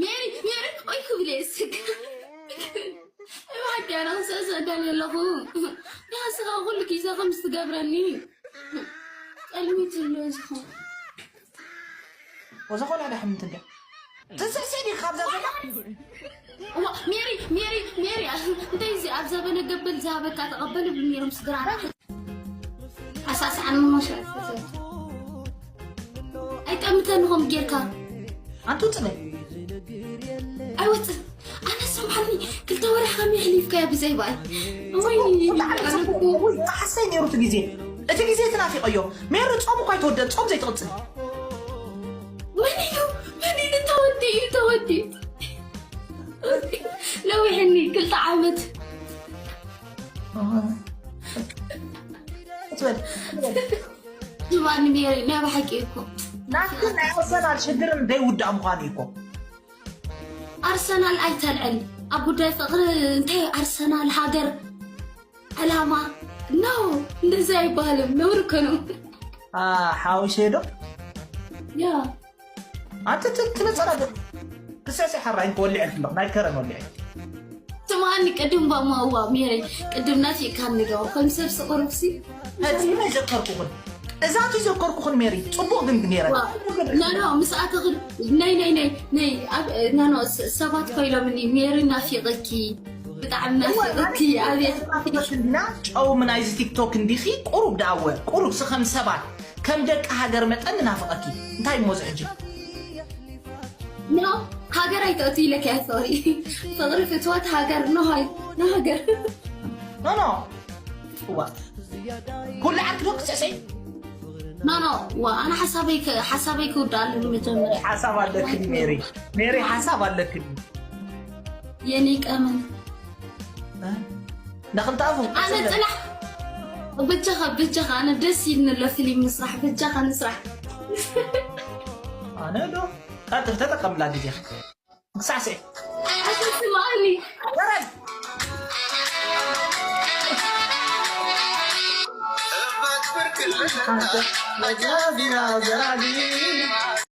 ሜሪ ሜሪ ኦይ ክብል እየ ዝስክር። ብሓቂ ኣነ ክስዕስዕ ደልየ ኣለኹ። ንስኻ ኩሉ ግዜ ከም ዝትገብረኒ ጠልሚት ዝሎ ዝኾን ወዘኾነ ሓደ ሕምንት እንደ ትስዕስዕ ዲ ካብዛ ዘላ እዋ ሜሪ ሜሪ ሜሪ እንታይ እዚ ኣብ ዘበነ ገበል ዝሃበካ ተቐበል ብሚሮም ስድራ ኣሳስዓን ሞሻ ኣይጠምተን ኹም ጌርካ ኣንቱ ጽነ ኣይወፅእ ኣነ ሰምዓኒ ክልተ ወርሒ ከመይ ሕሊፍካዮ ብዘይባይ ወይ ሓሰይ ነይሩ እቲ ግዜ እቲ ግዜ ተናፊቀዮ ሜሪ ጾም እኳ ኣይተወደን ጾም ዘይትቕጽል መን እዩ መን እዩ ተወዲ እዩ ተወዲ ነዊሕኒ ክልተ ዓመት ትበል ዝባኒ ሜሪ ናይ ብሓቂ እኮ ናትክን ናይ ኣርሰናል ሽግርን ዘይውዳእ ምዃኑ እዩ እኮ ኣርሰናል ኣይተልዕል ኣብ ጉዳይ ፍቅሪ እንታይ ኣርሰናል ሃገር ዕላማ ኖ እንደዚ ኣይባሃልም ነውር እኮ ነው ሓወሸ ዶ ያ ኣንተ ትመፀላ ክሰሰ ሓራይ ክወልዕ ኣለኹ ናይ ከረን ወልዕ ትማኒ ቅድም ባማዋ ሜሪ ቅድም ናፊቅካ ንገው ከም ሰብ ስቁርብሲ ፈፂመ ዘከርኩኽን እዛ እቲ ዘከርኩኽን ሜሪ ፅቡቅ ግን ነረ ኖ ኖ ምስ ኣተኽን ነይ ነይ ነይ ነይ ኖ ኖ ሰባት ኮይሎምኒ ሜሪ ናፊቅኪ ብጣዕሚ ናፊቅኪ ኣብየት ና ጨው ምናይዚ ቲክቶክ እንዲኺ ቁሩብ ዳወ ቁሩብ ስኸም ሰባት ከም ደቂ ሃገር መጠን ንናፍቐኪ እንታይ እሞ ዝሕጂ ኖ ሃገር ኣይተእቱ ኢለካ ፍቅሪ ፍቅሪ ፍትወት ሃገር ኖ ሃይ ኖ ሃገር ኖ ኖ እዋ ኩሉ ዓርኪ ዶ ክስዕሰይ ኖ ኖ ዋ ኣነ ሓሳበይ ከ- ሓሳበይ ክውዳእ ኣለኒ መጀመርያ ሓሳብ ኣለክኒ ሜሪ ሜሪ ሓሳብ ኣለክኒ የኔ ቀመን ንክልተ ኣፉ ኣነ ፅናሕ ብጃኻ ብጃኻ ኣነ ደስ ኢልኒ ኣሎ ፊልም ምስራሕ ብጃኻ ንስራሕ ኣነ ዶ ቀጥል ተጠቀምላ ግዜ ክሳዕስዕ ኣስስማኒ ወረድ እባ ክብር ክልል መጃቢና ዘራጊ